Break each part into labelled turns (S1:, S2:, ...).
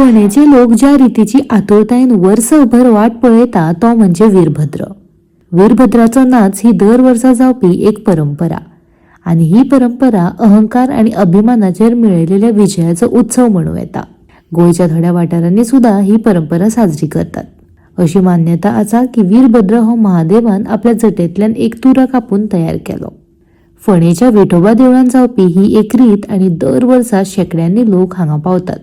S1: फोंडेचे लोक ज्या रितीची आतुरतायेन वर्सभर वाट पळयता तो म्हणजे वीरभद्र. वीरभद्राचो नाच ही दर वर्सा जावपी एक परंपरा आनी ही परंपरा अहंकार आनी अभिमानाचेर मेळयलेल्या विजयाचो उत्सव म्हणूं येता. गोंयच्या थोड्या वाठारांनी सुद्दां ही परंपरा साजरी करतात. अशी मान्यता आसा की वीरभद्र हो महादेवान आपल्या जटेंतल्यान एक तुरा कापून तयार केलो. फोंडेच्या विठोबा देवळान जावपी ही एक रीत आनी दर वर्सा शेंकड्यांनी लोक हांगा पावतात.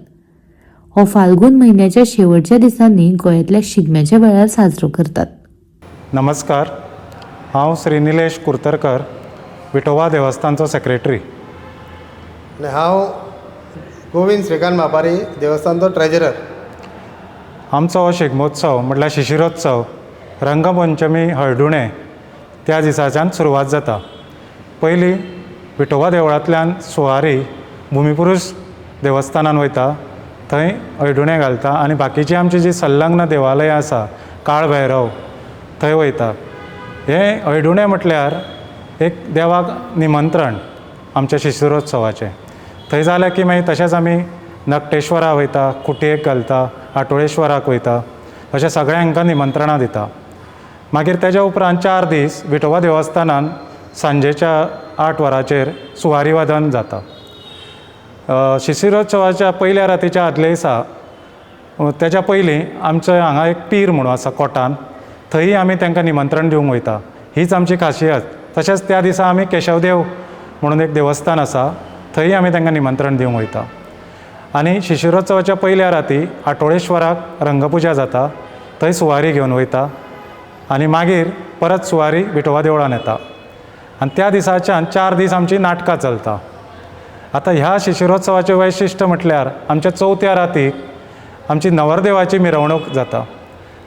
S1: हो फाल्गुन म्हयन्याच्या शेवटच्या दिसांनी गोंयांतल्या शिगम्याच्या वेळार साजरो करतात.
S2: नमस्कार, हांव श्री निलेश कुर्तरकर, विठोबा देवस्थानचो सेक्रेटरी.
S3: आनी हांव गोविंद श्रीकांत मापारी, देवस्थानचो ट्रेजरर.
S2: आमचो हो शिगमोत्सव म्हटल्यार शिशिरोत्सव रंगपंचमी हळदुणें त्या दिसाच्यान सुरवात जाता. पयलीं विठोबा देवळांतल्यान सुवारी भुमीपुरूष देवस्थानान वयता, थंय हळदुणें घालता आनी बाकीचीं आमचीं जीं संलग्न देवालयां आसा, काळभैरव, थंय वयता. हें हळदुणें म्हटल्यार एक देवाक निमंत्रण आमच्या शिशिरोत्सवाचें. थंय जालें की मागीर तशेंच आमी नकटेश्वरा वयता, खुटयेक घालता, आटोळेश्वराक वयता, अशें सगळ्या हांकां निमंत्रणां दिता. मागीर तेज्या उपरांत 4 दीस विठोबा देवस्थानान सांजेच्या 8 वरांचेर सुवारी वादन जाता. शिशिरोत्सवाच्या पयल्या रातीच्या आदल्या दिसा, तेज्या पयलीं आमच्या हांगा एक पीर म्हणून आसा कोटान, थंय आमी तांकां निमंत्रण दिवंक वयता. हीच आमची खासियत. तशेंच त्या दिसा आमी केशवदेव म्हणून एक देवस्थान आसा, थंय आमी तांकां निमंत्रण दिवंक वयता. आनी शिशिरोत्सवाच्या पयल्या राती आटोळेश्वराक रंगपुजा जाता, थंय सुवारी घेवन वयता आनी मागीर परत सुवारी विठोबा देवळान येता आनी त्या दिसाच्यान 4 दीस आमची नाटकां चलता. आतां ह्या शिशिरोत्सवाचें वैशिश्ट म्हटल्यार आमच्या चवथ्या रातीक आमची नवरदेवाची मिरवणूक जाता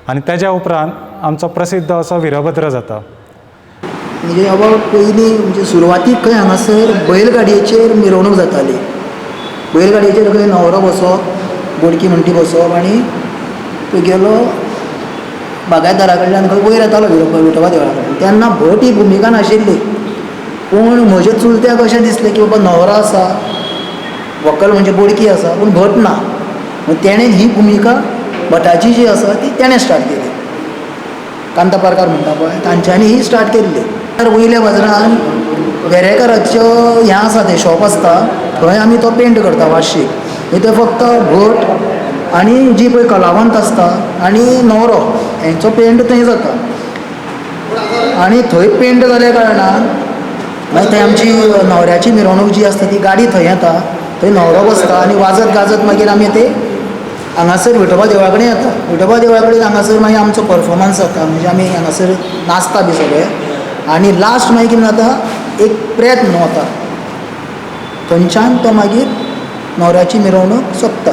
S2: आनी तेज्या उपरांत आमचो प्रसिद्ध असो विरभद्र जाता.
S4: म्हणजे अबावट पयलीं, म्हणजे सुरवातीक खंय हांगासर बैलगाडयेचेर मिरवणूक जाताली. बैलगाडयेचेर खंय न्हवरो बसप, बोडकी म्हणटी बसप आनी तुगेलो बागायतदारा कडल्यान खंय वयर येतालो विठोबा देवळा कडेन. तेन्ना भट ही भुमिका नाशिल्ली, पूण म्हज्या चुलत्याक अशें दिसलें की बाबा, न्हवरो आसा, व्हंकल म्हणजे बोडकी आसा, पूण भट ना. तेणें ही भुमिका भटाची जी आसा ती तेणें स्टार्ट केली. कांता पारकार म्हणटा पळय, तांच्यांनी ही स्टार्ट केल्ली. वयल्या बाजारान वेरेकराच्यो हें आसा, तें शॉप आसता, थंय आमी तो पेंट करता वार्शीक. मागीर ते फक्त भट आनी जी पळय कलावंत आसता आनी न्हवरो हेंचो पेंट थंय जाता. आनी थंय पेंट जाल्या कारणान मागीर थंय आमची न्हवऱ्याची मिरवणूक जी आसता ती गाडी थंय येता, थंय न्हवरो बसता आनी वाजत गाजत मागीर आमी ते हांगासर विठोबा देवळा कडेन येता. विठोबा देवळा कडेन हांगासर मागीर आमचो परफॉर्मन्स जाता, म्हणजे आमी हांगासर नाचता बी सगळे. आनी लास्ट मागीर कितें जाता, एक प्रेत म्हणून वता, थंयच्यान तो मागीर न्हवऱ्याची मिरवणूक सोंपता.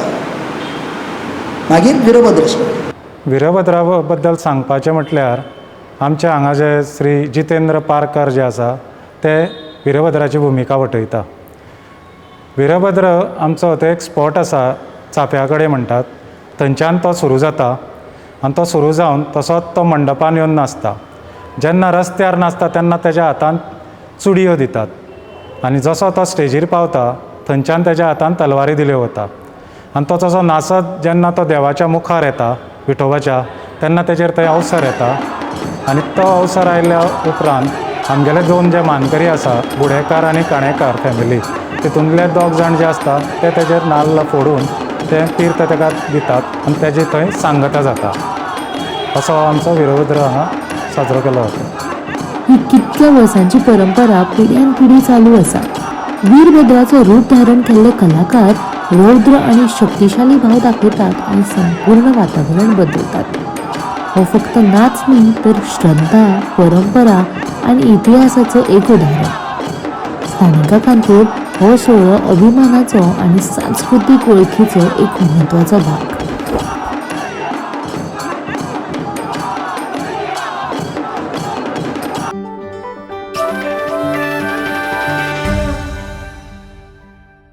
S4: मागीर विरभद्र स्टार्ट.
S2: विरभद्रा बद्दल सांगपाचें म्हटल्यार आमच्या हांगा जे श्री जितेंद्र पारकर जे आसा ते विरभद्राची भुमिका वठयता. विरभद्र आमचो थंय एक स्पॉट आसा, चाफ्या कडेन म्हणटात, थंयच्यान तो सुरू जाता आनी तो सुरू जावन तसोच तो मंडपान येवन नाचता. जेन्ना रस्त्यार नाचता तेन्ना तेज्या हातान चुडयो दितात आनी जसो तो स्टेजीर पावता थंयच्यान तेज्या हातान तलवारी दिल्यो वता. आनी तो तसो नाचत जेन्ना तो देवाच्या मुखार येता विठोबाच्या, तेन्ना तेजेर थंय अवसर येता. आनी तो अवसर आयल्या उपरांत आमगेले दोन जे मानकरी आसा, गुडेकार आनी काणेकार फॅमिली, तितूंतले दोग जाण जे आसता ते तेजेर नाल्ल फोडून ते तीर्थ ताका दितात आनी तेजी थंय सांगता जाता. असो आमचो विरभद्र हांगा साजरो केलो वता.
S1: ही कितक्या वर्सांची परंपरा पिढ्यान पिढी चालू आसा. वीरभद्राचो रूप धारण केल्ले कलाकार रौद्र आनी शक्तिशाली भाव दाखयतात आनी संपूर्ण वातावरण बदलतात. हो फक्त नाच न्ही, तर श्रद्धा, परंपरा आनी इतिहासाचो एक उदाहरण. स्थानिकां खातीर हो सुवाळो अभिमानाचो आनी सांस्कृतीक वळखीचो एक म्हत्वाचो भाग.